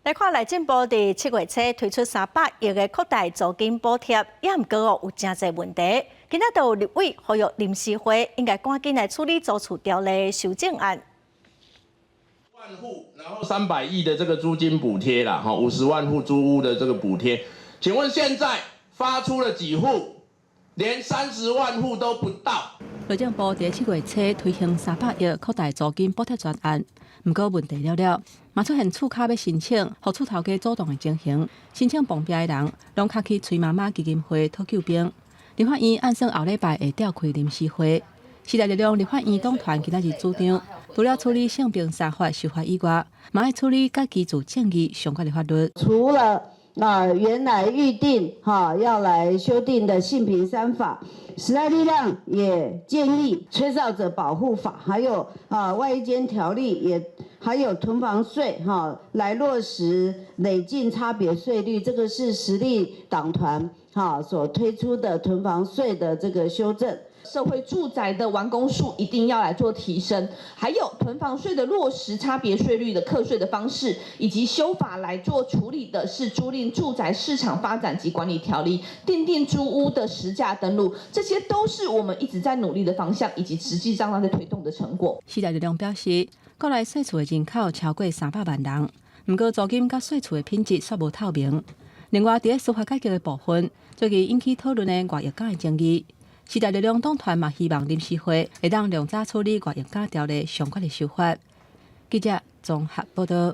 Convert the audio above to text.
來看內政部佇7月初推出300億的擴大租金補貼，也毋過哦有誠濟問題。今仔就有立委呼籲臨時會應該趕緊來處理租厝條例修正案。萬戶，然後300億的這個租金補貼啦，哈，50萬戶租屋的這個補貼，請問現在發出了幾戶？連30萬戶都不到。內政部佇7月初推行三百億擴大租金補貼專案，毋過問題了了，嘛出現厝跤欲申請，予厝頭家阻擋的情形。申請碰壁的人，攏較去崔媽媽基金會討救兵。立法院按算後禮拜會召開臨時會。時代力量立法院黨團今仔日主張，除了處理性平三法修法以外，嘛愛處理佮居住正義相關的法律。除了啊，原來預定哈要來修訂的性平三法，時代力量也建議吹哨者保護法，還有啊外役監條例，也還有囤房稅哈，來落實累進差別稅率，這個是時力黨團哈所推出的囤房稅的這個修正。社會住宅的完工數一定要來做提升，還有囤房稅的落實、差別稅率的課稅的方式，以及修法來做處理的是租賃住宅市場發展及管理條例，訂定租屋的實價登錄，這些都是我們一直在努力的方向，以及實際上在推動的成果。時代力量表示，國內細厝的人口超過300萬人，毋過租金佮細厝的品質煞無透明。另外，佇司法改革的部分，最近引起討論的外役監的爭議。時代力量黨團嘛希望臨時會會當量早處理外役監條例相關的修法。記者綜合報道。